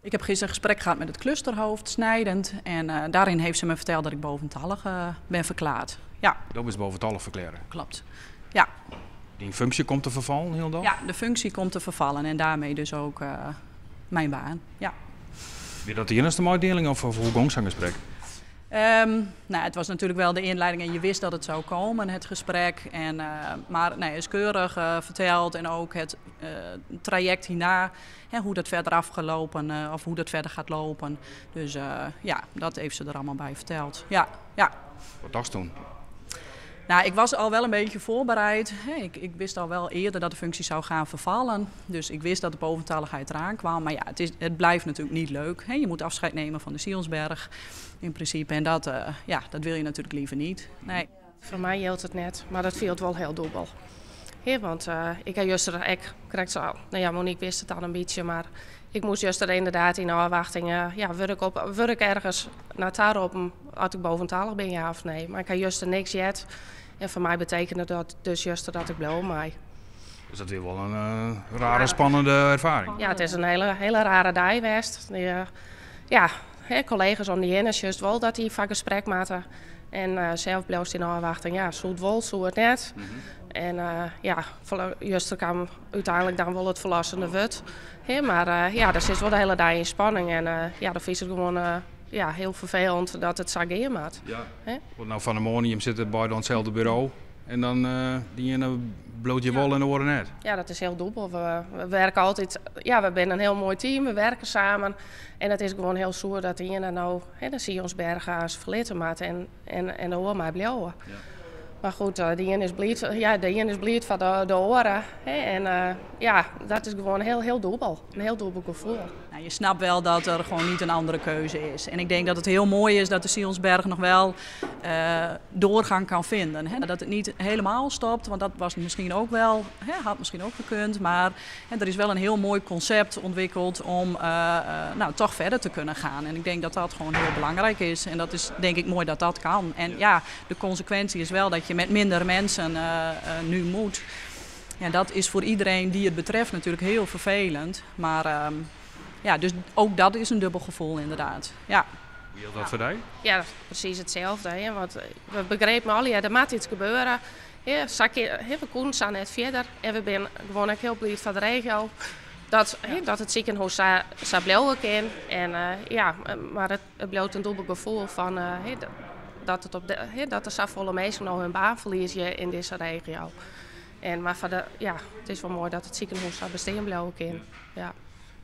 Ik heb gisteren een gesprek gehad met het clusterhoofd, Snijdend. En daarin heeft ze me verteld dat ik boventallig ben verklaard. Ja. Dat is boventallig verklaren? Klopt, ja. Die functie komt te vervallen, heel dan? Ja, de functie komt te vervallen en daarmee dus ook mijn baan, ja. Wie dat de enige mededeling of hoe ging zo'n gesprek? Nou, het was natuurlijk wel de inleiding en je wist dat het zou komen, het gesprek. Maar nee, is keurig verteld en ook het traject hierna, hè, hoe dat verder afgelopen of hoe dat verder gaat lopen. Dus ja, dat heeft ze er allemaal bij verteld. Ja, ja. Wat dacht je toen? Nou, ik was al wel een beetje voorbereid. Hè. Ik wist al wel eerder dat de functie zou gaan vervallen. Dus ik wist dat de boventalligheid eraan kwam. Maar ja, het blijft natuurlijk niet leuk. Hè. Je moet afscheid nemen van de Sionsberg in principe. En dat wil je natuurlijk liever niet. Nee. Voor mij geldt het net, maar dat viel wel heel dubbel. Hè, want ik heb juist er, ik krijg zo, nou ja, Monique wist het al een beetje, maar ik moest juist er inderdaad in afwachting, ja, werk op, werk ergens naar daar op, als ik boventalig ben, ja of nee. Maar ik heb juist er niks jet. En voor mij betekende dat dus juist dat ik blauw mij. Dus dat is wel een rare, spannende ervaring? Ja, het is een hele, hele rare dag geweest. Die ja, hè, collega's om die heen is juist wel dat die vaak gesprek maken. En zelf bleef in afwachting, ja, zo het wel, zo het net. En ja, juist kwam uiteindelijk dan wel het verlossende wut. Hè, maar ja, dat zit wel de hele dag in spanning. En ja, dat is het gewoon ja, heel vervelend dat het zo gaan moet. Hè? Want nou van de morgen zitten bij hetzelfde bureau en dan die ene bloot je wol in de oren net. Ja, dat is heel dubbel. We werken altijd, ja, we zijn een heel mooi team, we werken samen. En het is gewoon heel zuur dat die ene nou, hè, dan zie je ons bergen als verlitten maat en de oor maar blauwen. Maar goed, die ene is blied, ja, de ene is blied van de oren. Hè, en ja, dat is gewoon heel, heel dubbel. Een heel dubbel gevoel. Nou, je snapt wel dat er gewoon niet een andere keuze is. En ik denk dat het heel mooi is dat de Sionsberg nog wel doorgang kan vinden. Hè. Dat het niet helemaal stopt, want dat was misschien ook wel, hè, had misschien ook gekund. Maar hè, er is wel een heel mooi concept ontwikkeld om toch verder te kunnen gaan. En ik denk dat dat gewoon heel belangrijk is. En dat is denk ik mooi dat dat kan. En ja, de consequentie is wel dat je met minder mensen nu moet. Ja, dat is voor iedereen die het betreft natuurlijk heel vervelend. Maar ja, dus ook dat is een dubbel gevoel inderdaad. Ja. Wie had dat voor jou? Ja, precies hetzelfde. Hè? Want we begrepen al, ja, er moet iets gebeuren. Ja, zakje, hè, we konden zo net verder. En we zijn gewoon ook heel blij van de regio. Dat, hè, dat het ziekenhuis zo blijven kan. En ja, maar het blijft een dubbel gevoel van hè, dat, het op de, hè, dat er zoveel mensen nou hun baan verliezen in deze regio. En, maar van de, ja, het is wel mooi dat het ziekenhuis zo bestaan blijven kan. Ja.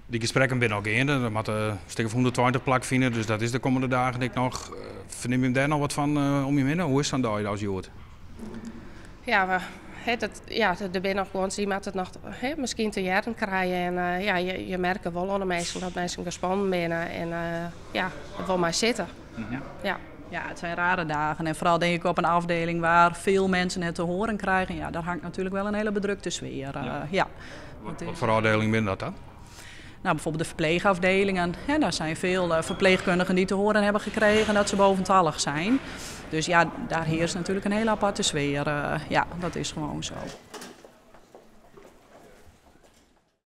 Die gesprekken binnen ook eerder, dat moet een stuk of 120 plak vinden, dus dat is de komende dagen denk ik nog. Verneem je daar nog wat van om je heen? Hoe is dat daar als je hoort? Ja, we, hè, dat, ja, de, de ben nog gewoon zien met het nog, hè, misschien te jaren krijgen. En ja, je merkt wel aan de mensen dat mensen gespannen zijn en ja, het wil maar zitten. Ja. Ja, het zijn rare dagen en vooral denk ik op een afdeling waar veel mensen het te horen krijgen. Ja, daar hangt natuurlijk wel een hele bedrukte sfeer. Ja. Wat voor afdeling ben dat dan? Nou, bijvoorbeeld de verpleegafdelingen. Hè, daar zijn veel verpleegkundigen die te horen hebben gekregen dat ze boventallig zijn. Dus ja, daar heerst natuurlijk een hele aparte sfeer. Ja, dat is gewoon zo.